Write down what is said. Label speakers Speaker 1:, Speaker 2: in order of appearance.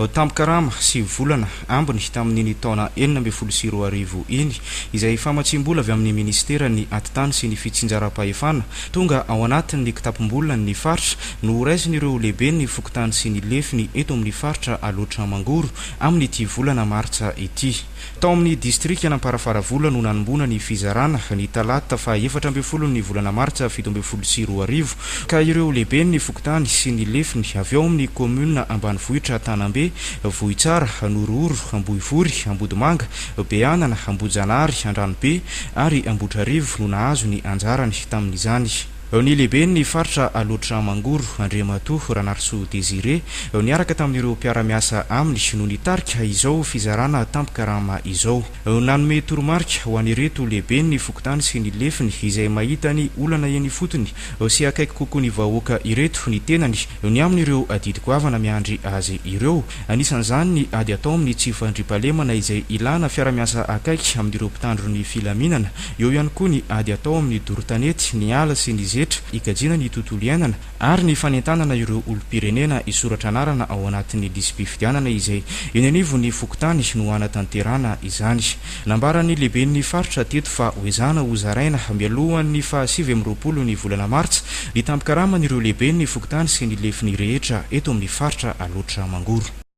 Speaker 1: Tambin-karama sy volana ambiny tamin'iny taona 2016 iny, izay famatsiam-bola avy amin'ny minisiteran'ny Atitany sy ny Fitsinjaram-pahefana tonga ao anatin'ny kitapom-bolan'ny faritra no horaisin'ireo lehiben'ny fokontany sy ny lefiny eto amin'ny faritra Alaotra Mangoro amin'ity volana martsa ity. Tao amin'ny distrikan'Amparafaravola no nanomboana ny fizarana, ny talata faha 14 ny volana martsa 2017, ka ireo lehiben'ny fokontany sy ny lefiny avy ao amin'ny kaominina ambanivohitra Tanambe, Vohitsara, Norohoro, Ambohivory, Ambodimanga, Beanana, Ambohijanahary, Andranobe ary Ambohitrarivo no nahazo ny anjarany tamin'izany. Ny lehiben'ny faritra Alaotra Mangoro, Andriamatoa Ranarisoa Désiré, niaraka tamin'ireo mpiara-miasa aminy no nitarika izao fizarana tambin-karama izao. Nanome toromarika ho an'ireto lehiben'ny fokontany sy ny lefiny izay mahita ny olana eny ifotony sy akaiky kokoa ny vahoaka ireto ny tenany ny amin'ireo adidy goavana miandry azy ireo. Anisan'izany ny ady atao amin'ny tsy fandriampahalemana izay ilana fiara-miasa akaiky amin'ireo mpitandro ny filaminana. Eo ihany koa ny ady atao amin'ny doro tanety, ny ala sy ny zetra, hikajiana ny tontolo iainana, ary ny fanentanana ireo olom-pirenena hisoratra anarana ao anatin'ny lisi-pifidianana izay eny anivon'ny fokontany no hanatanterahana izany. Nambaran'ny lehiben'ny faritra teto fa hoezahana hozaraina mialohan'ny faha 29 ny volana martsa ny tambin-karaman'ireo lehiben'ny fokontany sy ny lefiny rehetra eto amin'ny faritra Alaotra Mangoro.